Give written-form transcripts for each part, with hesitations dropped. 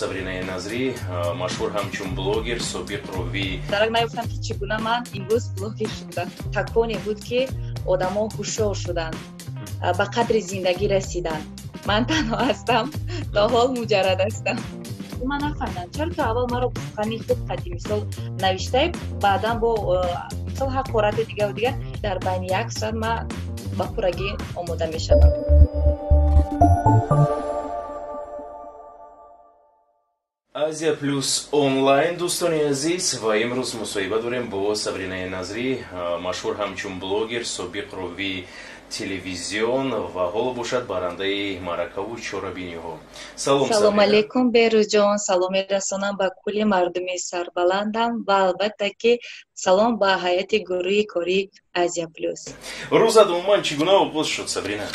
Сабринаи Назрӣ, машҳур ҳамчун блогер, собиқ ровии. Дарак наёфтам, ки чӣ гуна ман имрӯз блогер шудам. Таконе буд, ки одамо ҳушёр шуданд, ба қадри зиндагӣ расиданд. Ман танҳо ҳастам, то ҳол муҷаррад ҳастам. Ман нафаҳмидам, чаро ту аввал маро сухани хуб қадим, мисол, навиштаи, баъдан бо, мисол, ҳақорати дигаву дигар. Дар байни як соат ман ба пуррагӣ омода мешавам. Азия Плюс онлайн, дӯстони азиз, ва имрӯз мусоҳиба дорем бо Сабринаи Назрӣ, машҳур ҳамчун блогер, собиқ ровии телевизион ва ҳоло бошад барандаи маъракаву чорабиниҳо. Салом. Салом алейкум, Берӯзҷон. Салом мерасонам ба кулли мардуми сарбаландам ва, албатта ки, салом ба ҳайати гурӯҳи кории Азия Плюс. Рӯзат умуман чӣ гуна оғоз шуд, Сабрина?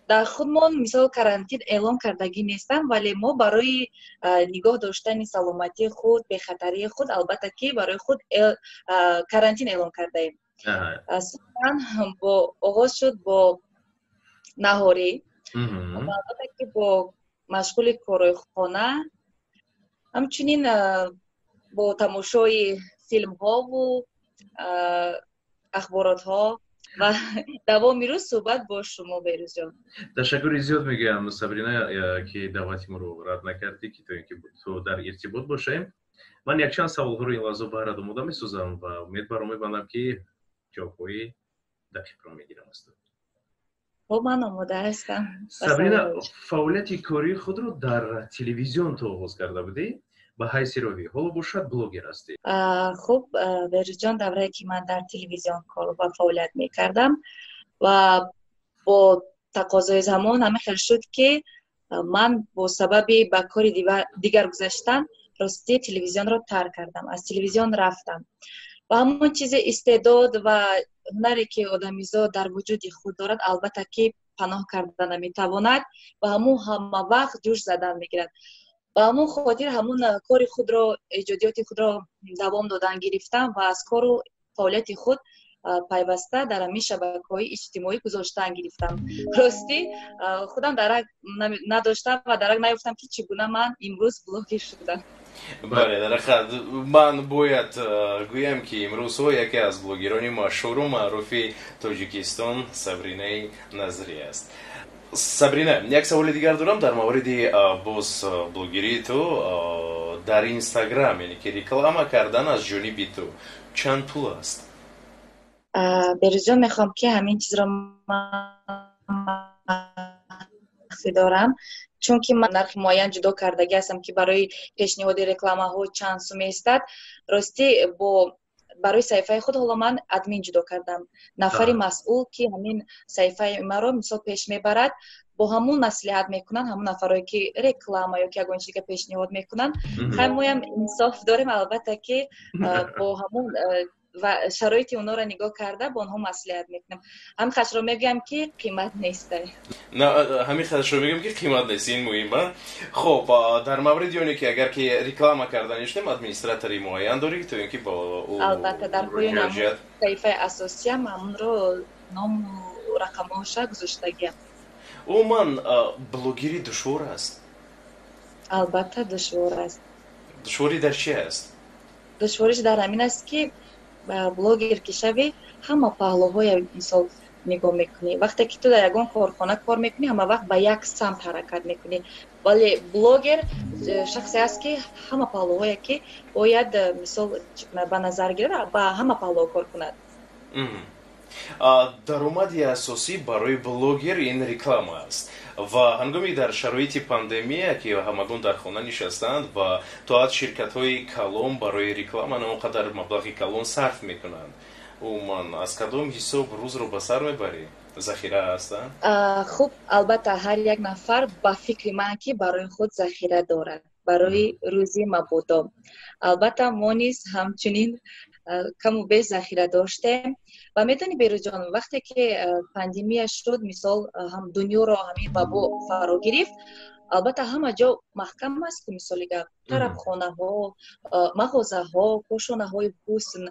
Дар худмон, мисол, карантин эълон кардагӣ нестам, вале мо барои нигоҳ доштани саломатии худ, бехатарии худ, албатта ки, барои худ карантин эълон кардаем. Сухан бо оғоз шуд бо наҳорӣ, албатта ки, бо машғули корҳои хона, ҳамчунин бо тамошои филмҳову ахборотҳо ва давоми рӯз суҳбат бо шумо, Берӯзҷон. Ташаккури зиёд мегӯям, Сабрина, ки даъвати моро рад накардӣ, ки то ин ки то дар иртибот бошем. Ман якчанд саволҳоро ин лаҳза баҳрат омода месозам ва умед бар он мебандам, ки ҷавобҳои дақиқро мегирам аз ту. Хуб, ман омода ҳастам. Сабрина, фаъолияти кории худро дар телевизион ту оғоз карда будӣ ба ҳайси ровӣ, ҳоло бошад блогер ҳастӣ. Хуб, Берӯзҷон, даврае ки ман дар телевизион кор ва фаъолият мекардам ва бо тақозои замон ҳамин хел шуд, ки ман бо сабаби ба кори дигар гузаштан, ростӣ, телевизионро тарк кардам, аз телевизион рафтам. Ва ҳамон чизи истеъдод ва ҳунаре, ки одамизод дар вуҷуди худ дорад, албатта ки, паноҳ карда наметавонад ва ҳамун ҳама вақт ҷӯш задан мегирад. Ба ҳамон хотир ҳамун кори худро, эҷодиёти худро давом додан гирифтам ва аз кору фаъолияти худ пайваста дар ҳамин шабакаҳои иҷтимоӣ гузоштан гирифтам. Ростӣ, худам дарак надоштам ва дарак наёфтам, ки чӣ гуна ман имрӯз блогер шудам. Бале, дар ҳақиқат ман бояд гӯям, ки имрӯзҳо яке аз блогерони машҳуру маъруфи Тоҷикистон Сабринаи Назрӣ аст. Сабрина, як саволи дигар дорам дар мавриди боз блогерии ту дар Инстаграм, яъне ки реклама кардан аз ҷониби ту чанд пул аст? Берӯзҷон, мехоҳам, ки ҳамин чизро махфӣ дорам, чунки ман нархи муайян ҷудо кардагӣ ҳастам, ки барои пешниҳоди рекламаҳо чанд сум меистад. Ростӣ, бо барои саҳифаи худ ҳоло ман админ ҷудо кардам, нафари масъул, ки ҳамин саҳифаи маро, мисол, пеш мебарад. Бо ҳамун маслиҳат мекунанд ҳамун нафарое, ки реклама ё ки ягон чиз дига пешниҳод мекунанд. Хай, моям инсоф дорем, албатта ки, бо ҳамун ва шароити онҳоро нигоҳ карда, бо онҳо маслиҳат мекунем. Ҳамин хашро мегӯям, ки қимат нест. Ҳамин хашро мегӯям, ки қимат нест, ин муҳим. Хуб, дар мавриди оне ки агар ки реклама карда нишудем, администратори муайян дорӣ, то ин ки бо ӯ Албатта, дар поёни саҳифаи асосиям ҳамунро ному рақамҳоша гузоштагиам. Умуман, блогерӣ душвор аст? Албатта, душвор аст. Душворӣ дар чи аст? Душвориш дар ҳамин аст, ки блогер ки шавӣ, ҳама паҳлӯҳоя, мисол, нигоҳ мекунӣ. Вақте ки ту дар ягон корхона кор мекунӣ, ҳама вақт ба як самт ҳаракат мекунӣ, вале блогер шахсе аст, ки ҳама паҳлӯҳое ки бояд, мисол, ба назар гирад, ба ҳама паҳлӯҳо кор кунад. Даромади асосӣ барои блогер ин реклама аст ва ҳангоми дар шароити пандемия, ки ҳамагон дар хона нишастанд ва то ҳад ширкатҳои калон барои реклама на он қадар маблағи калон сарф мекунанд, умуман, аз кадом ҳисоб рӯзро ба сар мебарӣ? Захира аст? Хуб, албатта, ҳар як нафар, ба фикри ман, ки барои худ захира дорад барои рӯзи мабодо. Албатта, мо низ ҳамчунин каму беш захира доштем. Ва медонӣ, Берӯзҷон, вақте ки пандемия шуд, мисол, ҳам дунёро ҳамин вабо фаро гирифт, албатта, ҳама ҷо маҳкам аст ку, мисоли гап, тарабхонаҳо, мағозаҳо, кошонаҳои ҳусн,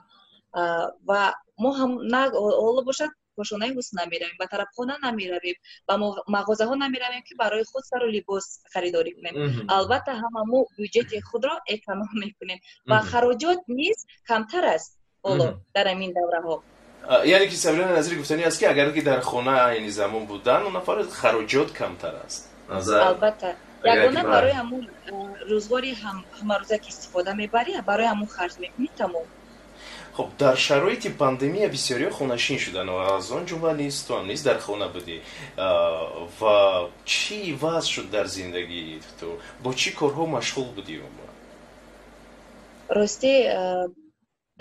ва мо ҳам на ҳоло бошад. Кошонаи ҳусн намеравем, ба тарабхона намеравем, ба мағозаҳо намеравем, ки барои худ сару либос харидорӣ кунем. Албатта, ҳама мо бюҷети худро эконом мекунем ва хароҷот низ камтар аст ҳоло дар ҳамин давраҳо. Яъне ки, Сабрина Назири, гуфтанӣ аст, ки агар ки дар хона айни замон будан он нафар, хароҷот камтар аст. Албатта, ягона барои ҳамун рӯзгори ҳамарӯза ки истифода мебарӣ, барои ҳамун харҷ мекунӣ, тамом. Хуб, дар шароити пандемия бисёриҳо хонашин шуданд ва аз он ҷумла низ ту ҳам низ дар хона будӣ. Ва чӣ иваз шуд дар зиндагии ту? Бо чӣ корҳо машғул будӣ умуман? Ростӣ,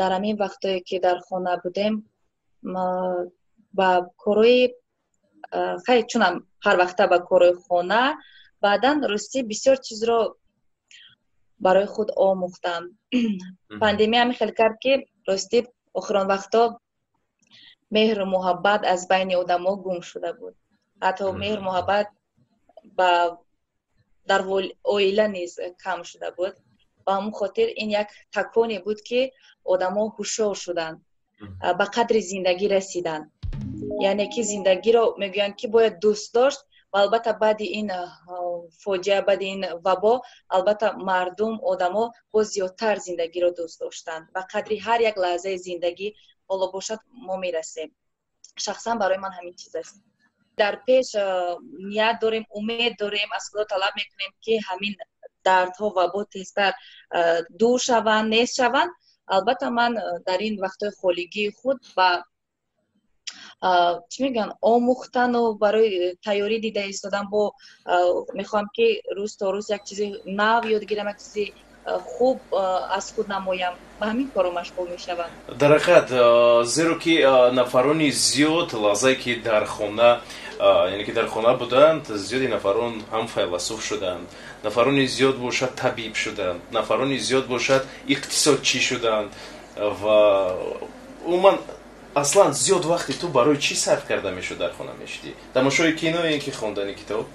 дар ҳамин вақтое ки дар хона будем, ба корҳои хай, чунам ҳар вақта ба корҳои хона, баъдан, ростӣ, бисёр чизро барои худ омӯхтам. Пандемия ҳамин хел кард, ки, ростӣ, охирон вақтҳо меҳру муҳаббат аз байни одамо гум шуда буд. Ҳатто меҳру муҳаббат ба дар оила низ кам шуда буд. Ба ҳамон хотир ин як таконе буд, ки одамо ҳушёр шуданд, ба қадри зиндагӣ расиданд. Яъне ки зиндагиро, мегӯянд, ки бояд дӯст дошт. Ва албатта, баъди ин фоҷиа, баъди ин вабо, албатта, мардум, одамо боз зиёдтар зиндагиро дӯст доштанд, ба қадри ҳар як лаҳзаи зиндагӣ ҳоло бошад мо мерасем. Шахсан барои ман ҳамин чиз аст. Дар пеш ният дорем, умед дорем, аз Худо талаб мекунем, ки ҳамин дардҳо, вабо тезтар дур шаванд, нест шаванд. Албатта, ман дар ин вақтҳои холигии худ ба, чӣ мегӯянд, омӯхтану барои тайёрӣ дида истодан. Бо мехоҳам, ки рӯз то рӯз як чизи нав ёд гирам, як чизи хуб аз худ намоям. Ба ҳамин корро машғул мешавам. Дар ҳақиқат, зеро ки нафарони зиёд лаҳзае ки дар хона, яъне ки дар хона буданд, зиёди нафарон ҳам файласуф шуданд, нафарони зиёд бошад табиб шуданд, нафарони зиёд бошад иқтисодчӣ шуданд. Ва умуман, аслан, зиёд вақти ту барои чӣ сарф карда мешуд? Дар хона мешудӣ, тамошои кино ё ки хондани китоб?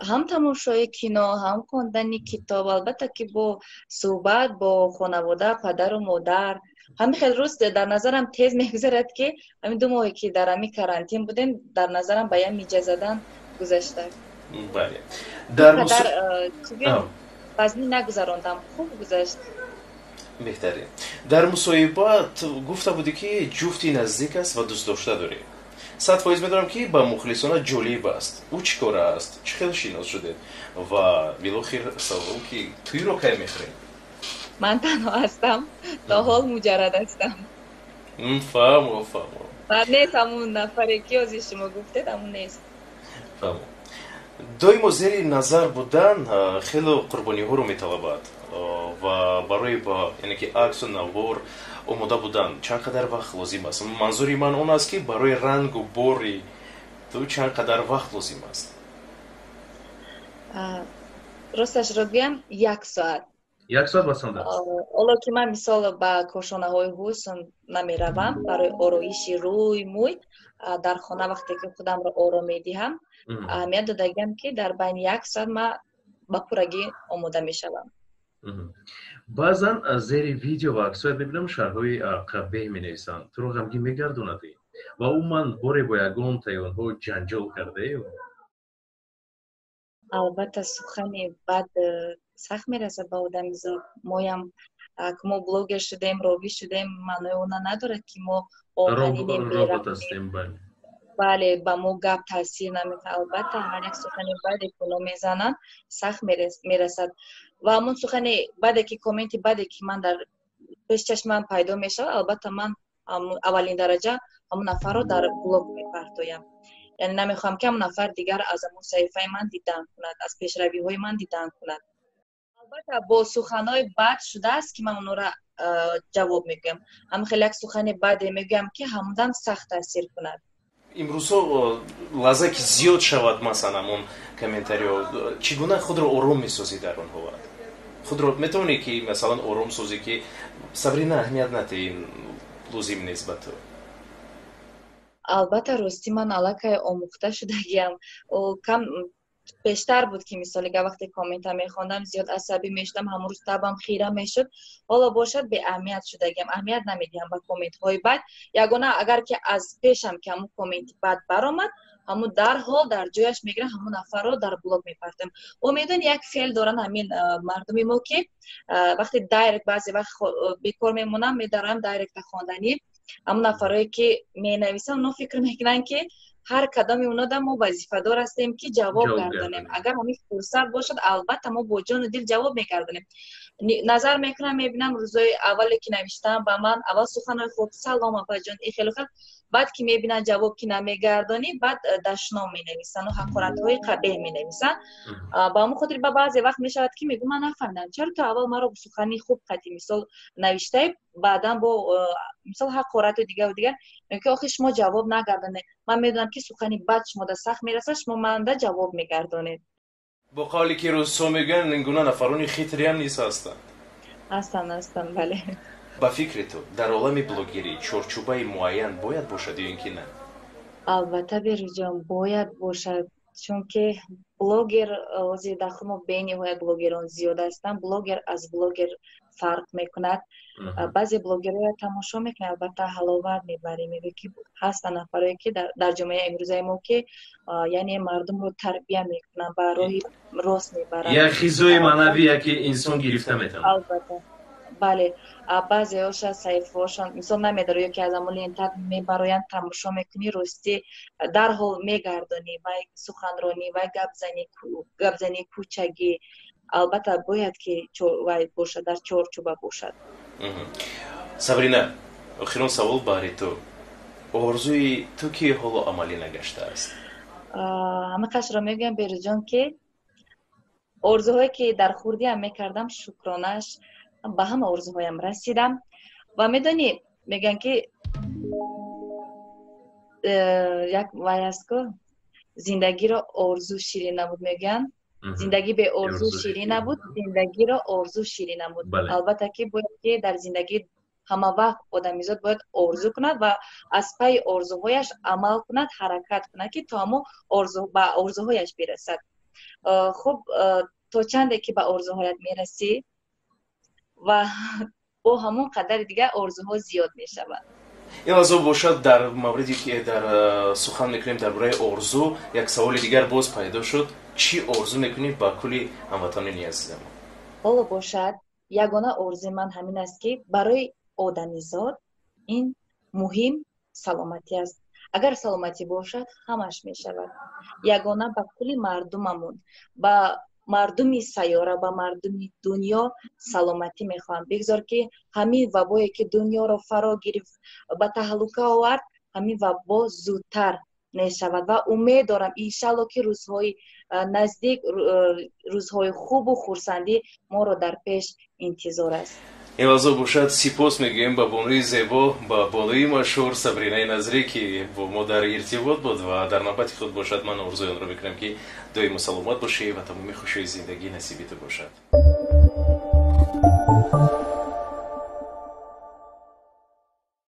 Ҳам тамошои кино, ҳам хондани китоб, албатта ки бо суҳбат бо хонавода, падару модар. Ҳамин хел рӯз дар назарам тез мегузарад, ки ҳамин 2 моҳе ки дар ҳамин карантин будем, дар назарам ба як миҷа задан гузашта. Бале. Дар вазнин нагузарондам, хуб гузашт. Беҳтарин. Дар мусоҳиба гуфта будӣ, ки ҷуфти наздик аст ва дӯстдошта дорӣ. 100% медонам, ки ба мухлисона ҷолиб аст. Ӯ чӣ кора аст, чӣ хел шинос шудед? Ва билохир савол, ки тӯйро кай мехӯрем? Ман танҳо ҳастам, то ҳол муҷаррад ҳастам. Фаҳмо, фаҳмо. Ва нест ҳамун нафаре, ки ҳозир шумо гуфтед, ҳамун нест. Фаҳмо. Доимо зери назар будан хело қурбониҳоро металабад. Ва барои ба, яъне ки, аксу навор омода будан чанд қадар вақт лозим аст? Манзури ман он аст, ки барои рангу бори ту чанд қадар вақт лозим аст? Росташро гӯям, як соат. Як соат басанда аст. Ҳоло ки ман, мисол, ба кошонаҳои ҳусн намеравам барои ороиши рӯй, мӯй, дар хона вақте ки худамро оро медиҳам, аҳамият додагиам, ки дар байни як соат ман ба пуррагӣ омода мешавам. Баъзан зери видео ва аксҳоят мебинам, шарҳҳои қабеҳ менависанд. Туро ғамгин мегардонад? Ва умуман, боре бо ягон таи онҳо ҷанҷол кардаю? Албатта, сухани бад сахт мерасад ба одамизод. Моям, мо блогер шудем, ровӣ шудем, маънои она надорад, ки мо робот ҳастем, бале. Бале, ба мо гап таъсир намекунад. Албатта, ҳар як сухани баде ки оно мезананд, сахт мерасад. Ва ҳамон сухани баде ки, комменти баде ки ман дар пеши чашмам пайдо мешавад, албатта, ман аввалин дараҷа ҳамон нафарро дар блок мепартоям. Яъне намехоҳам, ки ҳамон нафар дигар аз ҳамон саҳифаи ман дидан кунад, аз пешравиҳои ман дидан кунад. Албатта, бо суханҳои бад шудааст, ки ман онҳоро ҷавоб мегӯям. Ҳамин хеле як сухани баде мегӯям, ки ҳамудам сахт таъсир кунад. Имрӯзҳо лаҳзае ки зиёд шавад, масалан, ҳамон комментариҳо, чӣ гуна худро ором месозӣ дар он ҳолат? Худро метавонӣ, ки масалан, ором созӣ, ки, Сабрина, аҳамият надиҳ, ин лозим нест ба ту? Албатта, ростӣ, ман аллакай омӯхта шудагиам. Кам Пештар буд ки мисолига вақте коммента мехондам, зиёд асабӣ мешудам, ҳамон рӯз табам хира мешуд. Ҳоло бошад, беаҳамият шудагиам, аҳамият намедиҳам ба комментҳои бад. Ягона, агар ки аз пешам ки ҳамун комменти бад баромад, ҳамун дарҳол дар ҷояш мегирам, ҳамун нафарро дар блок мепартам. О, медони, як феъл доранд ҳамин мардуми мо, ки вақте дайрект, баъзе вақт бекор мемонам, медарам дайректа хонданӣ. Ҳамун нафарое ки менависанд, оно фикр мекунанд, ки ҳар кадоми онода мо вазифадор ҳастем, ки ҷавоб гардонем. Агар ҳамин фурсат бошад, албатта мо бо ҷону дил ҷавоб мегардонем. Назар мекунам, мебинам, рӯзои аввале ки навиштам ба ман, аввал суханҳои хуб: «Салом, апаҷон», и хелу хел. Баъд ки мебинанд, ҷавоб ки намегардонӣ, баъд дашном менависанд ҳақоратҳои қабеҳ менависанд. Ба ҳамон хотир ба баъзе вақт мешавад, ки мегӯ: «Ман нафаҳмидам, чаро ту аввал маро сухани хуб қатӣ, мисол, навиштаи, баъдан бо, мисол, ҳақорату дигару дигар». Мегӯ ки охи, шумо ҷавоб нагардонед, ман медонам, ки сухани бад шумода сахт мерасад, шумо манда ҷавоб мегардонед. Бо қавле ки рӯзҳо мегӯянд, ин гуна нафарони хитриам низ ҳастанд. Ҳастанд, ҳастанд, бале. Ба фикри ту, дар олами блогерӣ чорчӯбаи муайян бояд бошад ё ин ки на? Албатта, Берӯзҷон, бояд бошад, чунки блогер, ҳозир дар худ мо бениҳоят блогерон зиёд ҳастанд, блогер аз блогер фарқ мекунад. Баъзе блогерҳоя тамошо мекунед, албатта, ҳаловат мебарӣ, мегӯӣ, ки ҳастанд нафарое, ки дар ҷомеаи имрӯзаи мо, ки яъне мардумро тарбия мекунанд, ба роҳи рост мебаранд. Як ғизои маънавие, ки инсон гирифта метавонад. Албатта, бале. Баъзеҳоша саҳифаҳошон, мисол, намедорӣ, ё ки аз ҳамон лентат мебароянд, тамошо мекунӣ, ростӣ, дарҳол мегардонӣ. Вай суханронӣ, вай гапзании кӯчагӣ. Албатта, бояд ки вай бошад, дар чорчӯба бошад. Сабрина, охирон савол баҳри ту: орзуи ту, ки ҳоло амалӣ нагаштааст? Ҳамин мегӯям, Берӯзҷон, ки орзуҳое ки дар хурдиам мекардам, шукронааш, ба ҳама орзуҳоям расидам. Ва медонӣ, мегӯянд, ки як вай аст ку, зиндагиро орзу ширин набуд, мегӯянд, зиндагӣ беорзу ширин набуд, зиндагиро орзу ширин набуд. Албатта, ки бояд ки дар зиндагӣ ҳама вақт одамизод бояд орзу кунад ва аз пайи орзуҳояш амал кунад, ҳаракат кунад, ки то ҳамо ба орзуҳояш бирасад. Хуб, то чанде ки ба орзуҳоят мерасӣ, ва бо ҳамон қадари дигар орзуҳо зиёд мешаванд. Ин лаҳза бошад, дар мавриде ки дар сухан мекунем дар бораи орзу, як саволи дигар боз пайдо шуд: чӣ орзу мекунӣ ба кулли ҳамватанони азизамон? Ҳоло бошад, ягона орзуи ман ҳамин аст, ки барои одамизод ин муҳим саломатӣ аст. Агар саломатӣ бошад, ҳамаш мешавад. Ягона ба кулли мардумамон, ба мардуми сайёра, ба мардуми дунё саломатӣ мехоҳам. Бигзор, ки ҳамин вабое, ки дунёро фаро гирифт, ба таҳлука овард, ҳамин вабо зудтар мешавад. Ва умед дорам, иншалло, ки рӯзҳои наздик рӯзҳои хубу хурсандӣ моро дар пеш интизор аст. Ин лаҳза бошад, сипос мегӯем ба бонуи зебо, ба бонуи машҳур Сабринаи Назрӣ, ки бо мо дар иртибот буд. Ва дар навбати худ бошад, ман орзуи онро мекунам, ки доимо саломат бошӣ ва тамоми хушиҳои зиндагӣ насиби ту бошад.